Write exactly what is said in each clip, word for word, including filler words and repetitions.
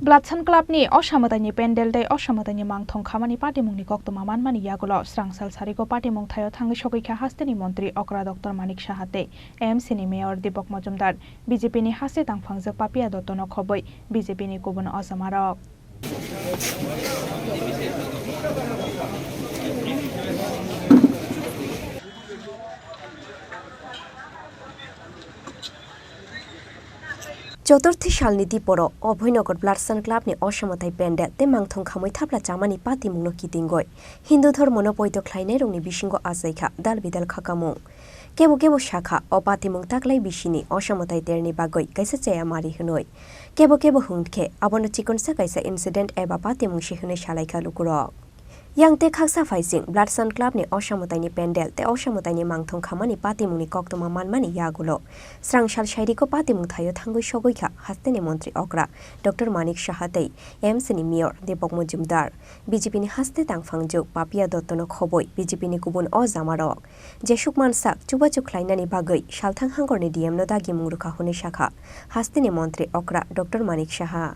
Bloodsun Club ni Osamwtaini Pandal tei Osamwtaini Mangthong khamani patimungni koktwma manmani yagulo srangsal sarigo patimung thaio thangwi sogwi kha hasteni montri okra Doctor Manik Saha tei A M C ni Mayor Deepak Majumdar, B J P ni haste tangphangjak Papiya Dotto no khobwi B J P ni kubun ojamarok. Choturthi salni diporo Abhoynagar Bloodsun Club ni Osamwtai Pandal tei Mangthong khamwi thapla chamani patimungno kitingwi Hindu dhormono poito khlainairokni bisingo achaikha dal bidal khakamung. Kebo kebo sakha, o patimung taklai bisini Osamwtai terni bagwi kaisa chaya mari hwnwi. Kebo kebo hwnkhe abono chikonsa kaisa incident eba patimung se hwnwi salaikha lukurok. Yang tei khaksa phaising Bloodsun Club ni Osamwtaini Pandal tei Osamwtaini Mangthong khamani patimungni koktwma manmani yagulo srangsal sairiko patimung thaio thangwi sogwi kha hasteni montri okra Doctor Manik Saha tei A M C ni Mayor Deepak Majumdar, B J P ni haste tangphangjak Papiya Dotto no khobwi B J P ni kubun ojamarok. Jesuk mansak chubachu khlainani bagwi salthang hangorni D M no dagimung rwkha hwnwi sakha hasteni montri okra Doctor Manik Saha.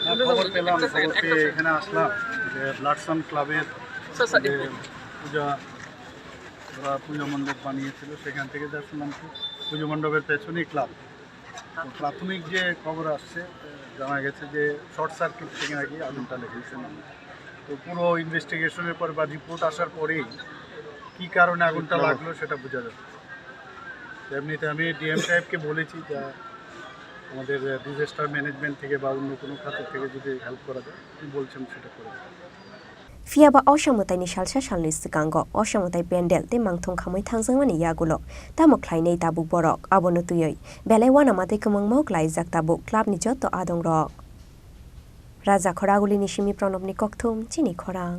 হ্যাঁ, খবর পেলাম, খবর পেয়ে এখানে আসলাম যে ব্লাডসান ক্লাবের যে পূজা, ওরা পূজা মণ্ডপ বানিয়েছিল, সেখান থেকে যা শুনলাম কি পুজো মণ্ডপের পেছনেই ক্লাব। তো প্রাথমিক যে খবর আসছে, জানা গেছে যে শর্ট সার্কিট থেকে নাকি আগুনটা লেগেছে। তো পুরো ইনভেস্টিগেশনের পর বা রিপোর্ট আসার পরেই কী কারণে আগুনটা লাগলো সেটা বোঝা যাবে। তো এমনিতে আমি ডিএম সাহেবকে বলেছি যে আমাদের ডিজাস্টার ম্যানেজমেন্ট থেকে বা অন্য কোনো খাতের থেকে যদি হেল্প করা যায়, উনি বলছেন সেটা করে দেবেন। Phiya ba Osamwtaini salsa salni swkango Osamwtai Pandal tei Mangthong khamwi thangjakmani yagulo tamo khlainai tabuk borok, abono twiwi belai uanama tei kwmangma o klaijak tabuk club ni joto adongrok. Raja Khoragulini simi Pranobni kokthum chini khorang.